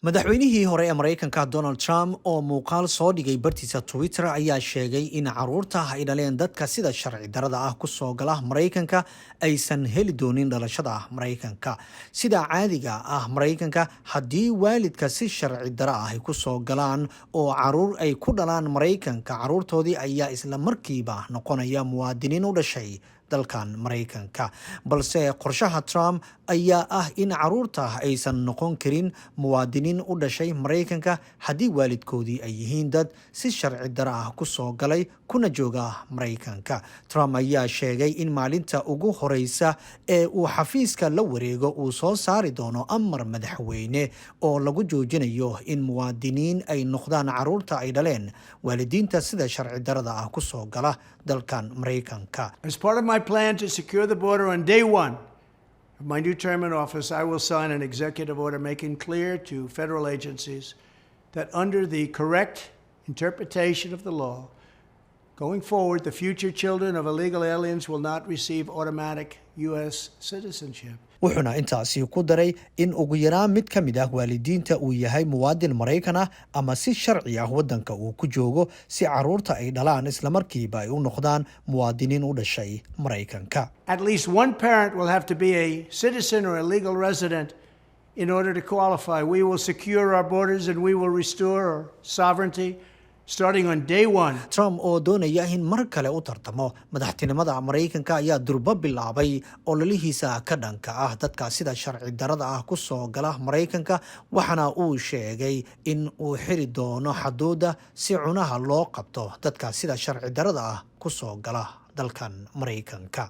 Madaxweynihii hore ee Maraykanka Donald Trump oo muuqaal soo dhigay bartiisa Twitter ayaa sheegay in caruurta ay dhaleen dadka sida sharci darada ah kusoo gala Maraykanka aysan heli doonin dhalashada Maraykanka. Sida caadiga ah Maraykanka, haddii waalidka si sharci dara ah ay kusoo galaan oo caruur ay ku dhalaan Maraykanka, caruurtoodii ayaa isla markiiba noqonaya muwaadiniin u dhashay dalkan Maraykanka. Balse qorshaha Trump ayaa ah in caruurta aysan noqon karin muwaadiniin u dhashay Maraykanka haddii waalidkoodii ay yihiin dad si sharci dara ah ku soo galay kuna jooga Maraykanka. Trump ayaa sheegay in maalinta ugu horeysa ee uu xafiiska la wareego uu soo saari doono amar madaxweyne oo lagu joojinayo in muwaadiniin ay noqdaan caruurta ay dhaleen waalidiinta sida sharci darada ah ku soo gala dalkan Maraykanka. As part of my plan to secure the border, on day one of my new term in office, I will sign an executive order making clear to federal agencies that under the correct interpretation of the law, going forward, the future children of illegal aliens will not receive automatic U.S. citizenship. Wuxuuna intaasi ku daray in ugu yaraan mid ka mid ah waalidiinta uu yahay muwaadin Maraykan ah ama si sharci ah waddanka uu ku joogo si caruurta ay dhalaan islamarkiiba ay u noqdaan muwaadiniin u dhashay Maraykanka. At least one parent will have to be a citizen or a legal resident in order to qualify. We will secure our borders and we will restore our sovereignty starting on day one. Trump oo doonaya in mar kale u tartamo madaxtinimada Maraykanka ayaa durbo bilaabay ololihiisa ka dhanka ah dadka sida sharci darada ah ku soo gala Maraykanka, waxaana uu sheegay in uu xiri doono xaduudda si cunaha loo qabto dadka sida sharci darada ah ku soo gala dalkan Maraykanka.